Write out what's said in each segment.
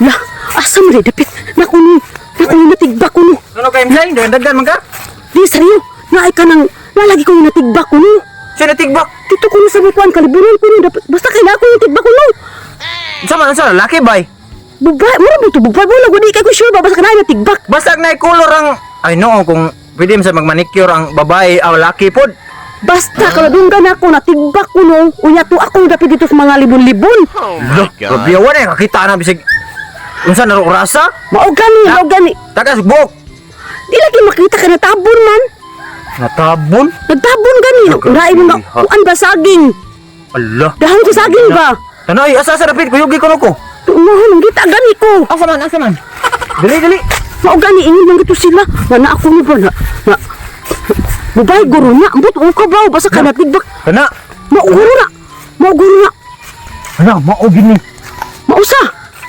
Lah, asa mo rin dapit? Naku ni, naku ni natigbak ko no. Ano kay Msay? Dagdagan man ka? Di, seryo. Naay ka nang, nalagi ko yung natigbak ko no. Siya natigbak. Dito ko no sa may kuwan, kaliburan ko no. Dapat, basta kay na ako yung tigbak ko no. Unsa man unsa laki bay? Bubay, mura mo to, bubay mo lang. Di kay ko sure ba, basta ka na natigbak. Basta na color ang ay no kung pwede mo sa magmanicure ang babae aw laki pod. Basta kaladunggan ako, natigbak ko no. Unya to ako dapit dito sa mga libon-libon. Oh Lah, my God. grabe awan eh kakita na bisig unsa na ro rasa? Mao gani, mao gani. Tagas buhok. Di lagi makita ka natabon man. Natabon. Nagtabon gani. Unaay mo nga, kuan ba saging? Allah. Dahon sa saging ba? Tanay, asa asa dapit kuyugi ko ko. Tumahan, kita gani ko. Asa man, asa man. Dali dali. Mao gani ingin lang gito sila. Nga na ako mo ba na na Bubay guro na, ambot o ka ba? Basta ka natigbak. Kana. Mao guro na. Mao guro na. Ana, mao gini. Mausa.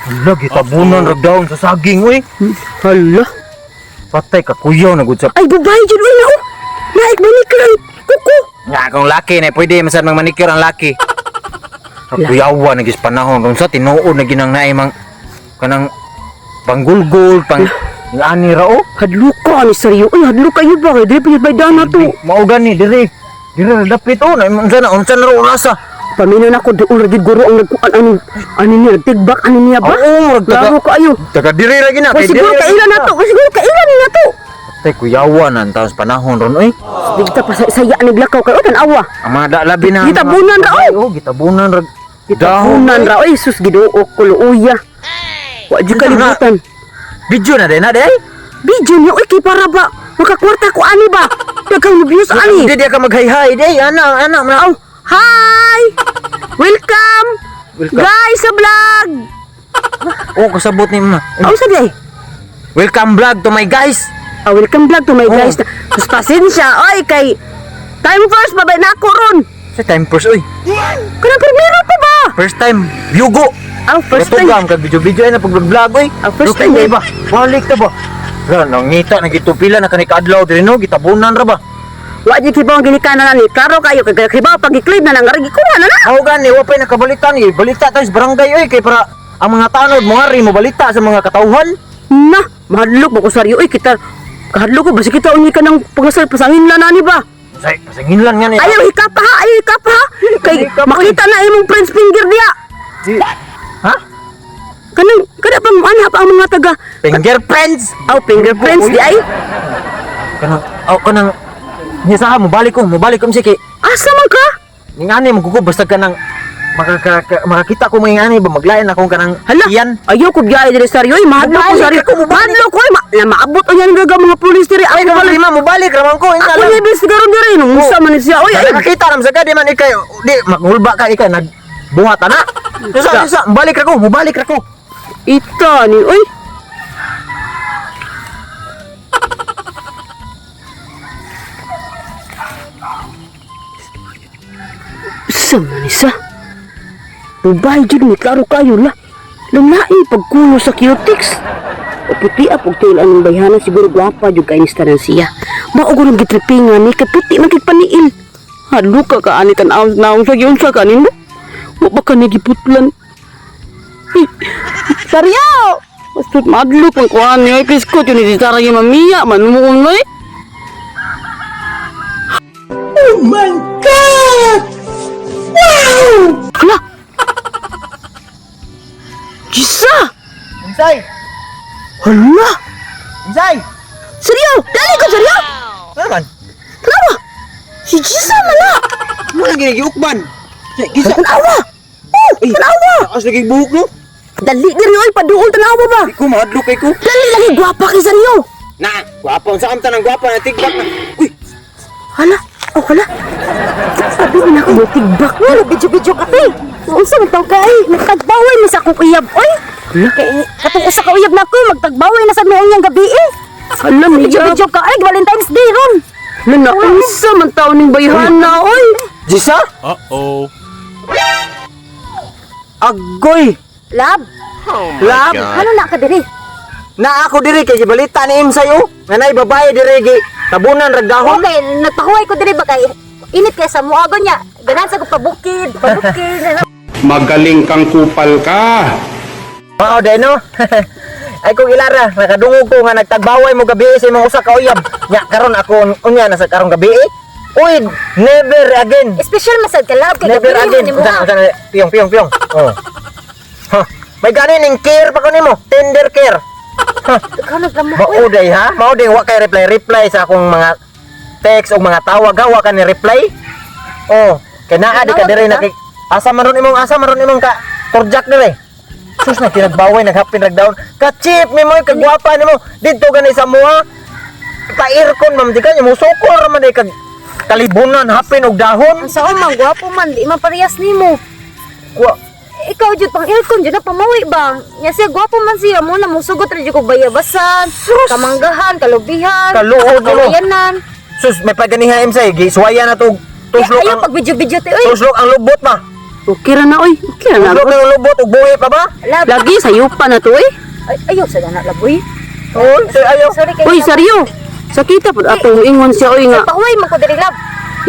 Ala, gitabunan rag dahon sa saging oy. Hala. Patay ka kuyaw na gud sa Ay bubay jud oy na oh. Naik balik ka ay kuko. Nga kung laki na pwede man mang manicure ang laki. Sa kuyawa na gis panahon kung sa tinuod na ginang naay mang kanang panggulgul pang ani ra oh. Hadlo ka ni seryo. Oy hadlo kayo ba kay dili pa dana to. Mao gani dire. Dire ra dapit oh, na unsa na ro rasa. Pamino na ko doon ra gid guro ang nagkuan ani ani niya nagtigbak ani niya ba? Oo, murag taga- Klaro kaayo. Taga dire ra gina Wa siguro kailan na to. Wa siguro kailan na to. Tay kuyawa na ang taon sa panahon ron oy. Digta pa sa saya ni glakaw kay tan awa. Ang mga da labi na. Gitabunan ra, oh. Oh, gitabunan ra. Gitabunan ra oy sus Ginoo ko luoya. Wa jud kalibutan. Video na din na day. Video niya oy kay para ba makakwarta ko ani ba? Daghang views ani. Hindi di ka maghayhay day. Ana ana man. Aw, hi! Welcome! Welcome. Guys sa vlog! Oh, kasabot ni mama. Aw sa day. Welcome vlog to my guys. Ah, welcome vlog to my Oh. guys. Sus pasensya oy kay time first babay na ako ron. Sa time first oy. Kanang primero pa ba? First time, Yugo. Aw, first time. Katugang kag video-video ay na pag-vlog oy. Ah, first Lukay time, eh. ba? Balik ta ba? Ra nangita nagitupila na kani kaadlaw diri no, gitabunan ra ba? Wa jud kibaw ang ginikanan na ni. Klaro kayo kay kibaw pag i-claim na nang kuha na na. Mao gani wa pay nakabalitan eh. Balita tayo sa barangay oy kay para ang mga tanod mo nga mo balita sa mga katawhan. Na, mahadlok ba ko saryo oy kita. Kahadlok ko basta kita unyi ka ng pangasal pasangin na nani ba? Say, pasanginlan nga ni. Ayaw hikap ha, ayaw hikap ha. Kay Hikap, oy. makita na imong friends finger diya. Ha? Kanang kada pa mo anha pa ang mga taga Fingerprints. aw fingerprints di ay. Kanang aw kanang niya sa mo balik ko, mo balik ko sige. Asa man ka? Ning ani mo kuko basta kanang makakita ko mga ani ba maglain akong kanang Hala, iyan. ayaw ko biyahe diri saryo oy, mahadlok ko Mubalik saryo. ako, mubalik. Mahadlok ko oy, ma na maabot unya ni mga mga pulis diri. Ay, Ako naman pala lima, mubalik raman ko. Ina ako lang. ni bis garon diri nung Oh. unsa man ni siya oy. Ay, Nakakita ram sa gadi man ikay di maghulba ka ikay nagbuhat ana. Usa usa, mubalik ra ko, mubalik ra ko. ita ni oy. Sa man ni siya? Babae jud ni klaro kayo la. Lalai pagkulo sa cutix. O puti ah, pag tuil anong bayhana siguro gwapa jud kay ni tanan siya. Mao gud ang gitripingan ni kay puti man kay paniil. Hadlo ka ka ani tan-aw naong sa giunsa ka nimo. Wa ba ka nagiputlan? Saryo! Basta't madlok ang kuhan niyo. Ay, piskot yun. Hindi tara yung mamiya. Manumuon mo eh. Oh my God! Wow! Hala! Gisa! Insay, Hala! insay. Seryo! Dali ko, seryo! Ano man? Tanawa! Si Gisa man na! Mo lang ginagiukban. Gisa. Tanawa! Oh! Tanawa! Taas lagi buhok no. Dali diri oy, paduol tanawa ba? Ko mahadlok kay ko. Dali lagi gwapa kay seryo! Na, gwapa unsa amta nang gwapa na tigbak na. Uy, Hala! Oh, hala! Sabi mo na ako mo tigbak mo. Bidyo-bidyo ka te. Unsa man taw kay? Nagtagbaway man sa akong uyab oy. Kay katong usa ka uyab nako magtagbaway na sa noong niyang gabi eh. Hala, miya. Bidyo-bidyo ka ay Valentine's Day ron. Hala, naunsa man taon ning bayhana, oy! Gisa? Uh-oh. Agoy. Lab, Oh my Lab. God. ano na ka diri? Na ako diri kay gibalita ni Imsay oh. Nga nay babae diri gi tabunan rag dahon. Okay, nagpahuway ko diri ba kay init kay sa muagon niya. Ganahan sa ko pabukid, pabukid. Magaling kang kupal ka. Mao day no. Ay kung ilara, nakadungog ko nga nagtagbaway mo gabi sa imong usa ka uyab. Nya karon ako unya na sa karong gabi. Uy, never again. Special masad ka, love kay Never gabi again. man nimo, Unsa ha? unsa na piyong piyong piyong. Oh. Huh. May gani ning care pa ko nimo, tender care. Huh. Ikaw naglamok oy. Mao day ha? Mao day wa kay reply reply sa akong mga text o mga tawag ha, wa ka ni reply. Oh, kay naa di ka Tinawag dire ka? na kay asa man ron imong ka turjak dire. Sus na kinagbaway naghapin ragdown. Ka cheap nimo kagwapa nimo didto gani sa moha. Pa-aircon ma'am di ka mo sukor man di kag kalibunan hapin og dahon. Ang sao man gwapo man, di man parehas nimo. Wa Ikaw jud pang aircon jud na pamawi ba? Nya siya gwapo man siya mo na musugot ra jud kog bayabasan, kamanggahan, kalubihan, Kaluod nimo. kawayanan. Sus may paganiha imsay gisuwayan na to tuslok Ayaw ang pag video-video te oy. tuslok ang lubot ma. Okay ra na oy. Okay ra na. Tuslok ang lubot ug buhi pa ba? Love. Lagi sayo pa na to eh. Ay, ayaw sa na love oy. Uy, say ayaw. Sorry kay Uy, seryo. Sakita pud atong ingon siya oy nga. Pahuway man ko diri, love.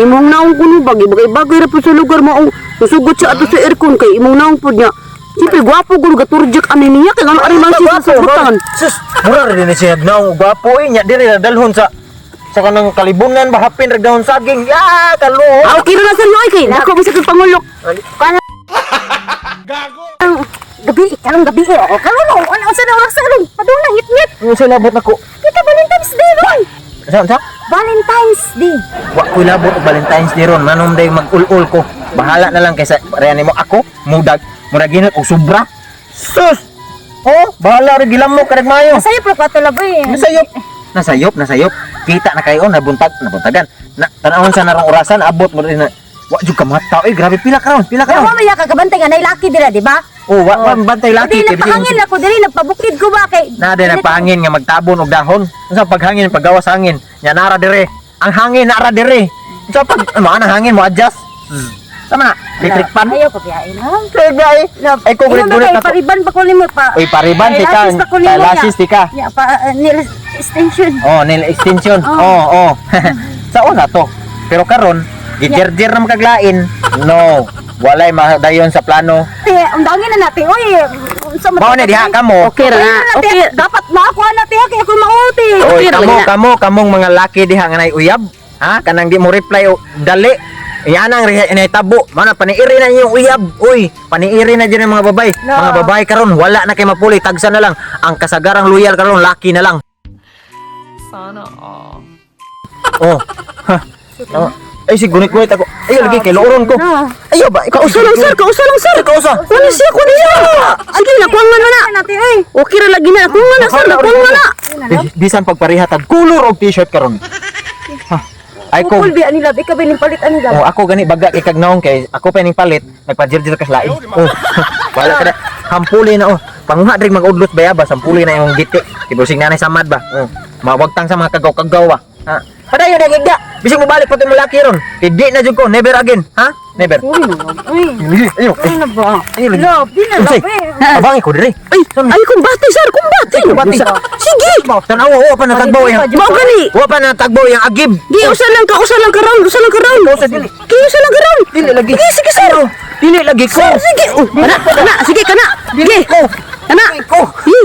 Imong naong kuno bagay bagay bagay ra pud sa lugar mo ang susugot siya ato sa aircon kay imong naong pud niya. Siyempre gwapo gud gaturjak ani niya kay ngano ari man siya sa sugutan. Sus, mura rin ni siya naong gwapo eh. Nya diri na dalhon sa kanang kalibunan ba hapin rag dahon saging. Ya, kaluho. Ah, okay ra na seryo ay kay dako man sa kag pangulok. Ang gabi, karong gabi eh. Oh, karon oh, ano unsa na oras karon? Padung na ngit-ngit. Ang sa labot nako. Kita Valentine's Day ron. Sa sa? Valentine's Day. Wa ko'y labot og Valentine's Day ron. Manom day mag-ul-ul ko. Bahala na lang kaysa pareha nimo ako mudag murag ginot og sobra. Sus. Oh, bahala ra gilamok karag maayo. Masaya pro ka to, love eh. Nasayop. Nasayop, nasayop. Kita na kayo nabuntag, nabuntagan. Na tanawon sa narong orasan abot mo rin na. Wa jud ka mata. Oy, grabe pila karon, pila karon. Wa man ya kagabantay nga nay laki dira, di ba? Oh, wa wa bantay laki Dili nagpahangin ako diri, nagpabukid ko ba kay Na din nagpahangin nga magtabon og dahon. Unsa paghangin paggawas hangin? Nya nara dire. Ang hangin nara dire. Unsa pag ano ang hangin mo adjust? Sama na. Electric pan. Ayaw pa biyain ha. Grabe ay. Ay ko gulit Imo ba gulit kay na ko. pariban pa ko nimo pa. Uy, pariban si ka. Eyelashes pa ko nimo niya. Eyelashes ti ka. Ya pa nail extension. Oh, nail extension. Oh, oh. Sa una to. Pero karon, gijerjer na makaglain. No. Walay madayon sa plano. Te, undangin na natin. Oy, unsa man Mao na diha kamo. Okay ra na. Okay. Okay. Dapat makuha na te kay ako mauti. Oy, Okay ra kamo, na. kamo, kamong mga laki diha nga nay uyab. Ha? Kanang di mo reply o dali. Yan ang inahitabo. Mana paniiri na inyong uyab. Uy, paniiri na dyan ang mga babay. No. Mga babay karon wala na kay mapuli, tagsa na lang. Ang kasagarang loyal karon laki na lang. Sana all. Oh. Ha. Oh. Ay si gunit-gunit ako. Ay lagi kay looron ko. No. Ayo ba? Ikaw Kausa lang sir, kausa lang sir. Kausa. Kuno siya, kuno siya. Sige na kuang man na. Natin oy. Okay ra lagi na, kuang na sir, kuang na. Bisan pagpareha tag kulor og t-shirt karon. Ha. Ay ko. Kukul biya nila, ikaw ba palit ani love? Oh, ako gani baga kay kagnaong kay ako pa ning palit, nagpajirjir ka sa lain. Oh. Wala ka na. Hampuli na oh. Panguha diri mag-udlot ba ba sampuli na imong giti. Kibusing nanay samad ba. Oh. Mawagtang sa mga kagaw-kagaw ba. Ha. Padayon na gigda. Bisag mo balik pati mo laki ron. Kay di na jud ko, never again, ha? Never. Uy, na love. Uy. Ayo. Uy na ba? Ayo lagi. Love, di na Unsay? love eh. Abangi ko diri. Ay, ay kumbate sir, kumbate. Kumbate. Sige. Tanawa wa pa natagbaw yang. Mao gani. Wa pa natagbaw yang agib. Di usa lang ka, usa lang ka round, usa lang ka round. Usa dili. Di usa lang ka round. Dili lagi. Sige, sige sir. Dili lagi ko. Sir, sige. Oh, kana, kana, sige kana. Sige. Ko. Kana. Ko. Hi.